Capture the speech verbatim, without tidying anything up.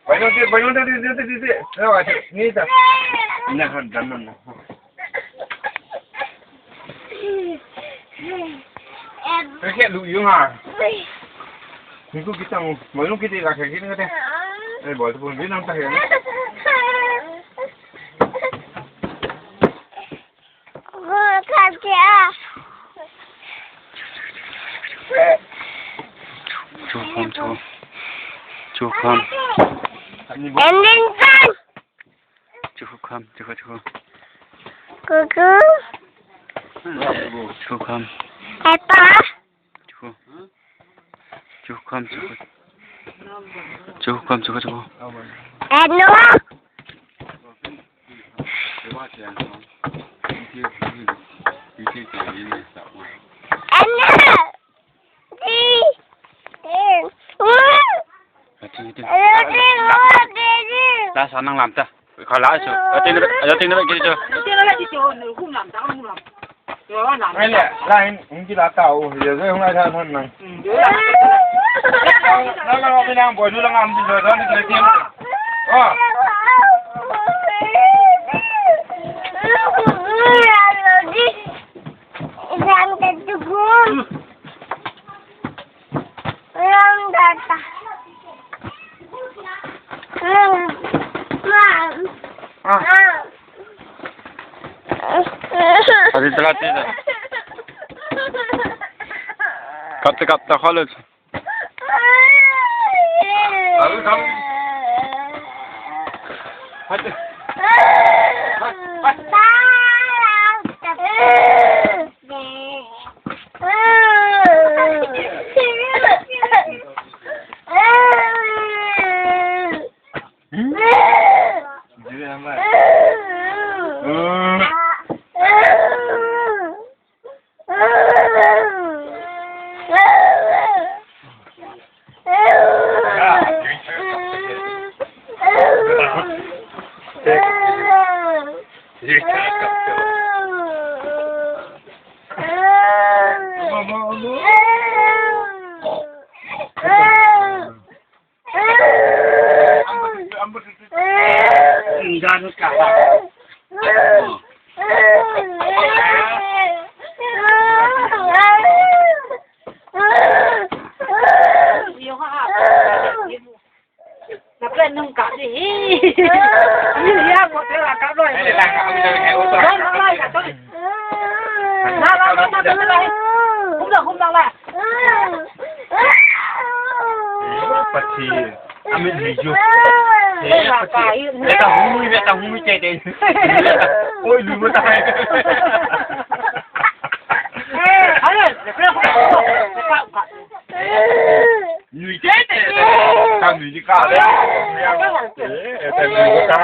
Vai, não tem, vai, não tem, não tem, não tem. Não, vai, não, não, não. Cái kia lụi dưi hả? Mình cứ cái tao, mới lúc cái gì là cái kia nữa. Ê, bỏ tụi mình biết năm tay rồi. Chu kham, chu. Chu kham. Em lên con. Chu kham, chu kham, chu kham. Cuckoo. Chu kham. Peppa. Chu kham. Chu kham, chu kham. Chu kham, chu kham, chu kham. Em Noah. Em Noah. La sa nang lam ta. Kha la chu. Atin, atin na kiti chu. Ai le, la hin, hung kila ta u, ya zai hung ai tha than nang. Na la mi nang boi du la ngam ti so, so ni kile ti. Oh. Yang tetugu. Yang data. Mam. Ah. Mam. Adi tala tila. Kapta, kapta, khalu. Alu, kamu. Hadi. Hadi. Pati. Amin ni ju. Beta hung, beta hung, che de. Oi, lu mo ta. Nui che de. Ta nui ji ka de. Eh, ta nui ko ta.